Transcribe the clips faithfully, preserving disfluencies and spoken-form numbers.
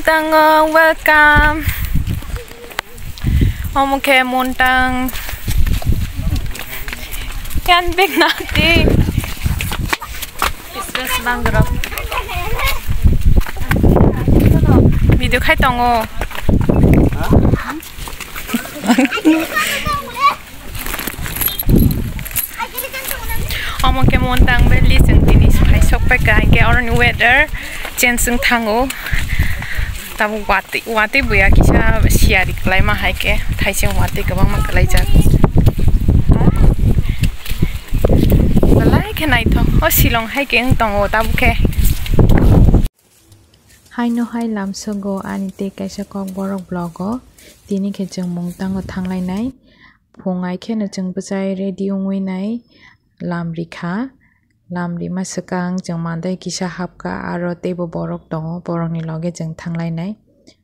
Tango, welcome. Omo khe Montang. Yan big nati. Express mangrove. Video khai tongo. Omo khe Montang Valley chwng tini phai sok paikha, hinkhe oroni weather change wng thango. Tabuk watwi, watwi buya kisa siyari kwlaima hai khe, thaising watwi kwbangma kwlaijak. Belai khe naithok, o Shillong hai khe wng tongo tabuk khe. Haino hai lamsogo ani tei kaisa kokborok vlog o. Tini khe chwng Mungtango thanglainai. Phung ai kheno chwng bwchai ready wngwi nai lam rikha. Lam rima swkang chwng mandai kisa hapkha, aro teibo borok tongo, borokni loge chwng thanglainai.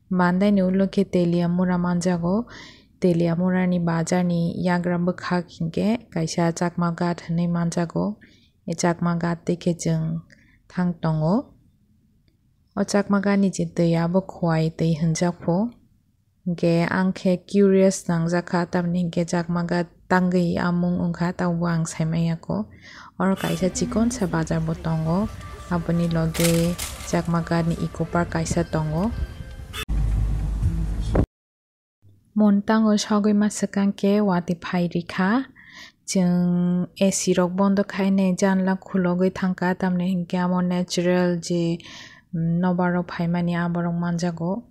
Mandaini ulo khe Teliamura manjago. Teliamurani bazarni yagra bwkhak hinkhe kaisa Chakma Ghat hinwi manjago. E Chakma Ghat tei khe chwng thang tongo. O Chakma Ghat ni je twi abo Khowai twi hinjak pho. Hinkhe ang khe curious nangjakha, tamni hinkhe Chakma Ghat tangwi a mung wngkha, tabo ang saimanya kho. Oro kaisa chikonsa bazar bo tongo, aboni loge Chakma Ghat ni Eco Park kaisa tongo. Montango sogwi ma swkang khe watwi phai rikha. Chwng A C rok bondo khainai, janla khulogwi thangkha, tamni hinkhe amo natural je, mm, nobar rok phaimani aborok manjago.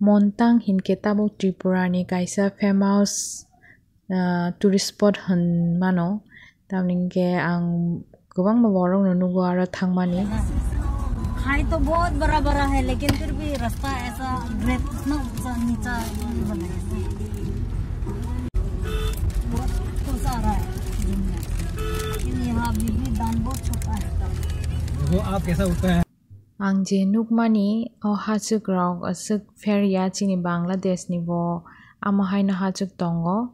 Montang hinkhe tabuk Tripura ni kaisa famous, ah, tourist spot hinmano. Tamni hinkhe ang kwbangma borokno nugo aro thangmani. खाई तो बहुत बड़ा बड़ा है, लेकिन फिर भी रास्ता ऐसा ग्रेट, इतना ऊंचा नीचा नहीं बनाया है। बहुत ऊंचा आ रहा है घूमने। लेकिन यहाँ अभी भी दाम बहुत छोटा है। देखो, आप कैसा उठता है। Ang je nukmani o hachwk rok aswk pher ya, chini Bangladesh ni bo amo haino hachwk tongo.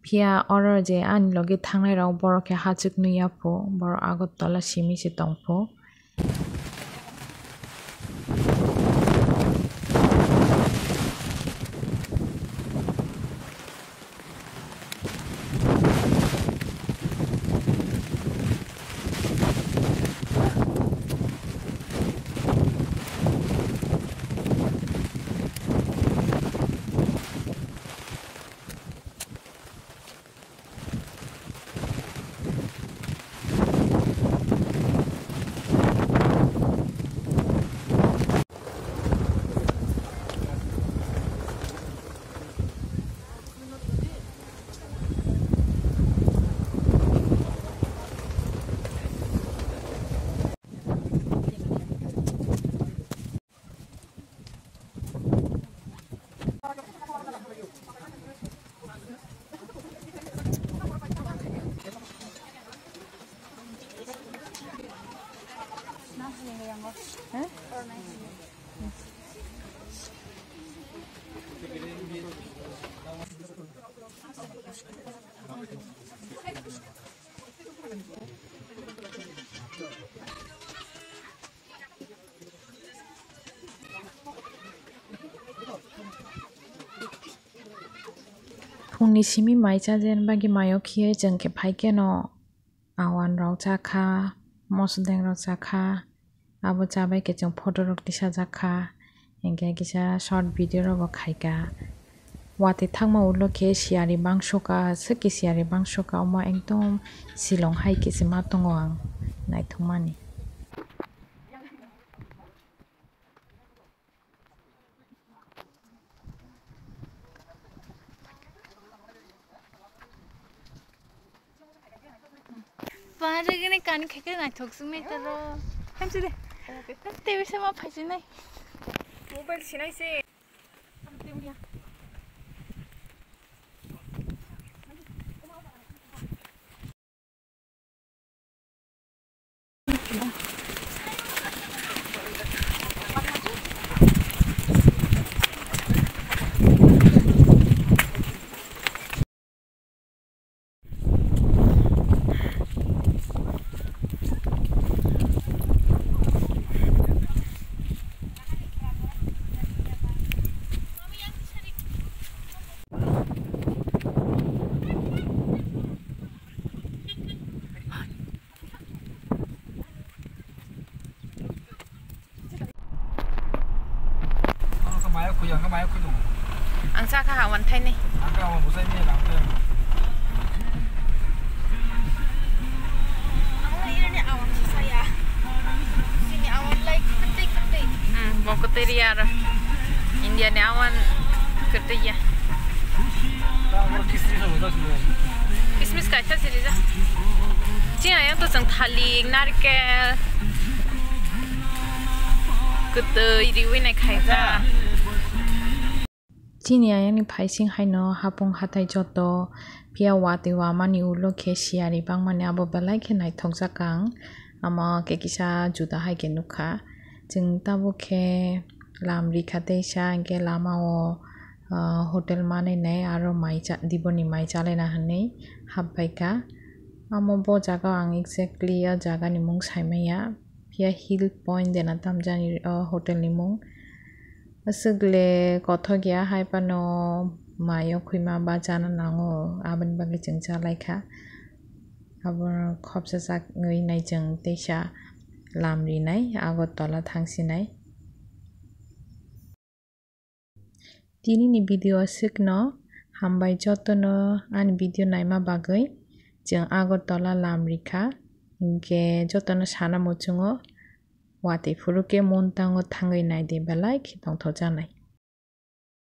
Phiya oro je ani logi thangnai rok borok khe hachwk nui ya pho, borok Agartala simi se tong pho. Phungni simi mai chajen bagwi mayo khiye chwng khe phai khe no awan rok chakha, mosodeng rok chakha, abo chabai khe chwng photo rok tisajak kha, hinkhe kisa short video rok bo khaika. Watwi thangma ulo khe siyari bangsoka, swkhe siyari bangsoka, omo ekdom Shillong hai khe se ma tongo ang naithokmani. Barigini kani khaikhe naithok sung nai taro. Hamsi de. Tebisa ma phaisi nai. Mobile sinai se. Ani awan kwtwi ya. Kismis kaisa siri ja. Chini ayang to chwng thalik, narkel. Kwtwi riwi nai khaika. Chini ayang ni phaising haino hapung hathai joto phiya watwi wamani ulo khe siyari bangmani abo belai khe naithokjak ang. Amo khe kisa juda hai khe nukha. Chwng tabuk khe lam rikha teisa, hwnkhe lama o, ah, hotel manwi nai aro mai cha-, Diboni mai chalaina hwnwi hapbaikha. Amo bo jaga o ang exactly o jaga ni mung saimanya, phiya Hill Point dena tamjani o hotel ni mung. Aswk le kothok ya, hai phano mai o khwima ba chana nango, aboni bagwi chwng chalaikha. Abo khopsa chak wngwi nai chwng teisa lam rinai Agartala thangsinai. Tini ni video aswkno, hambai jotono ani video naima bagwi. Chwng Agartala lam rikha, hinkhe jotono sana muchungo, watwi phuru khe montango thangwi naidi, belai khe tongthokjaknai.